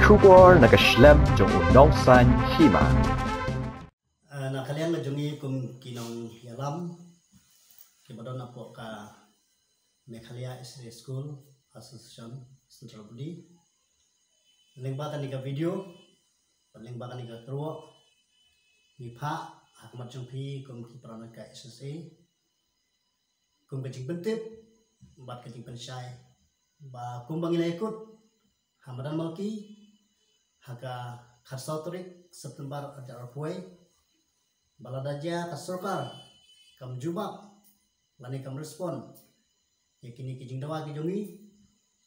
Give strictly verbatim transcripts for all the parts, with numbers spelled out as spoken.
Khubor na ka shlem jong u nongsan hima. Ah, na ka liang ka jong ngi kum ki nongïalam kiba don hapoh ka Meghalaya S S A School Association Central Body. Lyngba kane ka video, lyngba kane ka kyrwoh, ngi phah ha khmat jong phi kum ki para nonghikai S S A, kum ka jingpyntip bad ka jingpynshai ba kum ba ngi la ïakut ha madan Malki ha ka khatsaw tarik September arhajar arphew wei, ba lada jia ka sorkar kam jubab lane kam respond ïa kine ki jingdawa ki jong ngi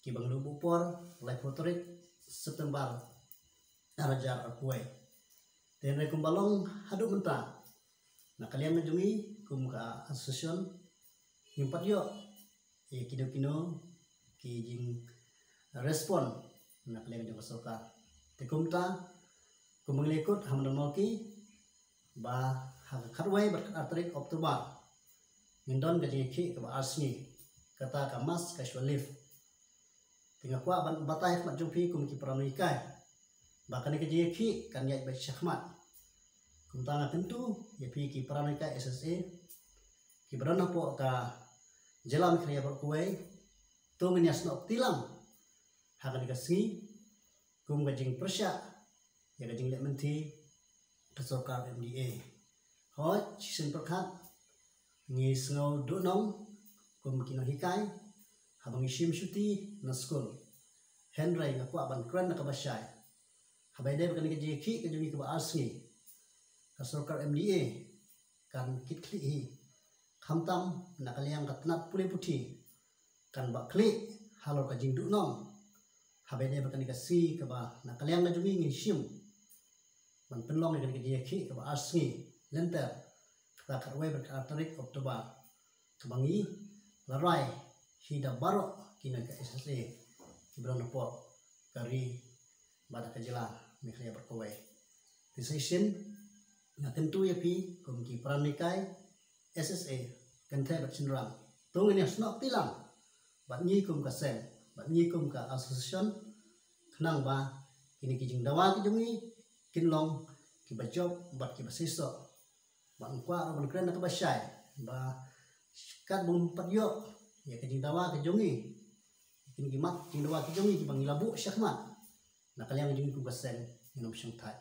kiba ngi la buh por laiphew tarik September arhajar arphew wei. Te hynrei kumba long haduh mynta, na ka liang ka jong ngi kum ka association ngim pat ïoh ïa kino kino ki jingrespond na ka liang jong ka sorkar. Te kumta, kum ba ngi la ïakut ha madan Malki ba ha ka khatwei bad khatar tarik October ngin don ka jingïakhih kaba ar sngi, kata ka mass casual leave. Te nga kwah ban batai ha khmat jong phi kum ki para nonghikai ba kane ka jingïakhih kan ïaid beit shakhmat. Kumta nga kyntu ïa phi ki para nonghikai S S A kiba don hapoh ka jylla Meghalaya baroh kawei, to ngin ïasnoh kti lang ha kane ka sngi kum ka jingpyrshah ïa ka jingleh mynthi ka sorkar M D A. Hooid, shisien pyrkhat ngi sngew duhnong kum ki nonghikai haba ngi shim shuti na skul. Hynrei nga kwah ban kren da kaba shai, haba ïadei bad kane ka jingïakhih ka jong ngi kaba ar sngi, ka sorkar M D A kan kit khlieh hi. Khamtam na ka liang ka tnat pule puthi kan bah khlieh halor ka jingduhnong haba ïadei bad kane ka sngi kaba na ka liang ka jong ngi ngi shim ban pynlong ïa kane ka jingïakhih kaba ar sngi lynter, kata khatwei bad khatar tarik October, kaba ngi la rai hi da baroh ki nonghikai S S A kiba don hapoh ka ri bad ka jylla Meghalaya baroh kawei. Te shisien nga kyntu ïa phi kum ki para nonghikai S S A, kynthei bad shynrang, to ngin ïasnoh kti lang bad ngi kum ka seng, bad ngi kum ka association, khnang ba kine ki jingdawa ki jong ngi kin long kiba jop bad kiba seisoh. Bad nga kwah ruh ban kren da kaba shai ba katba ngim pat ïoh ïa ki jingdawa ki jong ngi, kine ki mat jingdawa ki jong ngi kiba ngi la buh shakhmat, na ka liang jong ngi kum ka seng ngin ym shongthait.